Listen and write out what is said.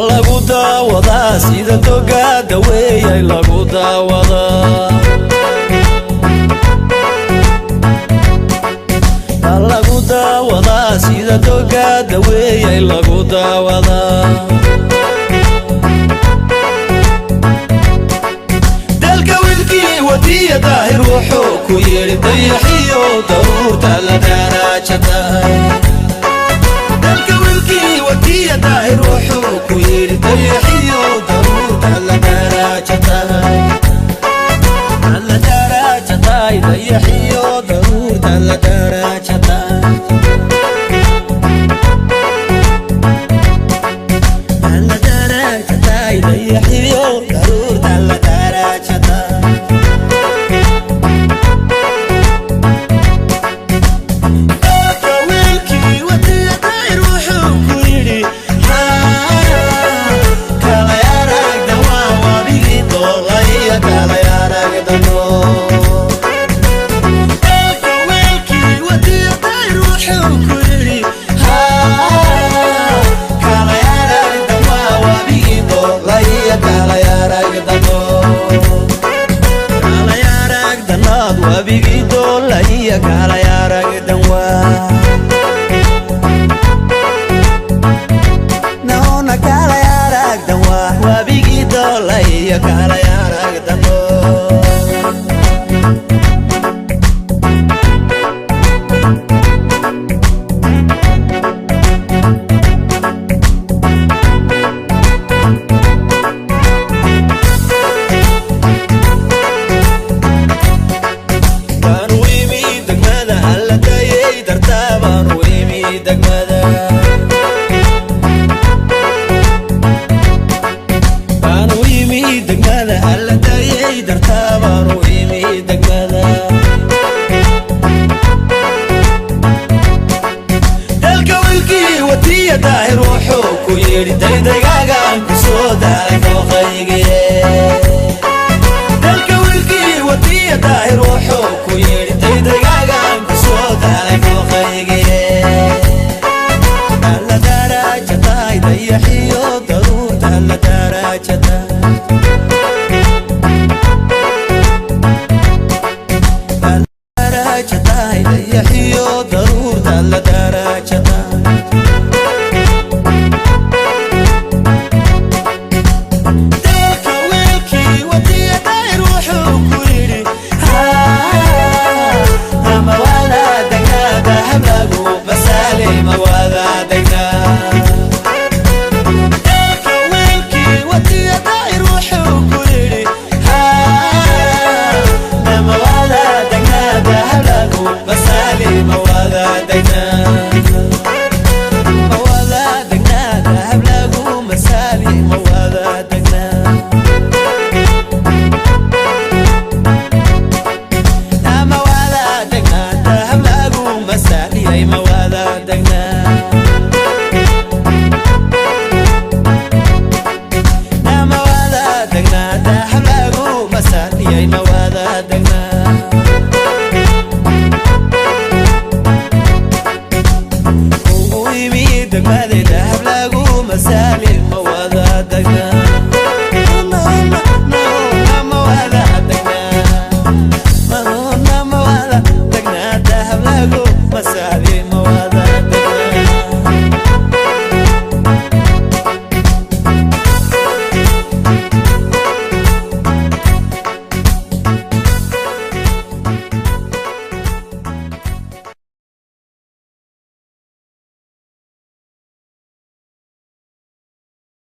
Lagu daawadaa sida toga daweeyay, lagu daawadaa, lagu daawadaa sida toga daweeyay, lagu daawadaa. Dalka wiilkii watiya Daahir wuxuu ku yidhi: dayaxiyo daruurta la daraajatahay. Dalka wiilkii watiya Daahir wuxuu ku yidhi: dayaxiyo daruurta la daraajatahay, la daraajatahay, dayaxiyo daruurta la daraajatahay, la daraajatahay, dayaxiyo daruurta la daraajatahay. Dalka wiilkii watiya Daahir wuxuu ku yidhi: kalay aragda waa wabigii doolaya, kalay aragdano. Dalka wiilkii watiya Daahir wuxuu ku yidhi: kalay aragda waa wabigii doolaya, kalay aragdano, kalay aragdanaad wabigii doolaya, kalay aragdan waa naona, kalay aragdan waa wabigii doolaya, kalay aragdano. Baanu imi degmada alla dayay dartaa, baanu imi degmada, baanu imi degmada alla dayay dartaa, baanu imi degmada. Dalka wiilkii watiya Daahir wuxuu ku yidhi: daydaygagaan ku soo daalay dooqaygiye. Dalka wiilkii watiya Daahir wuxuu ku yidhi: daydaygagaan ku soo daalay dooqaygiye. La daraajatahay dayaxiyo daruurta la daraajatahay, daraajatahay, dayaxiyo daruurta la daraajatahay. Dalka wiilkii watiya Daahir wuxuu ku yidhi: ama wada degnaa dahab lagu masaali, ma wada degnaa. Dalka wiilkii watiya Daahir wuxuu ku yidhi: ama wada degnaa dahab lagu masaali, ma wada degnaa, ma wada degnaa dahab lagu masaali, ma wada degnaa, ma wada degnaa dahab lagu masaaliyay, ma wada degnaa, ma wada degnaa dahab lagu masaaliyay, ma wada degnaa. Ugu imi degmada dahab lagu masaali, ma wada degnaa, ma wada degnaa, ma wada degnaa dahab lagu masaali, ma wada degnaa.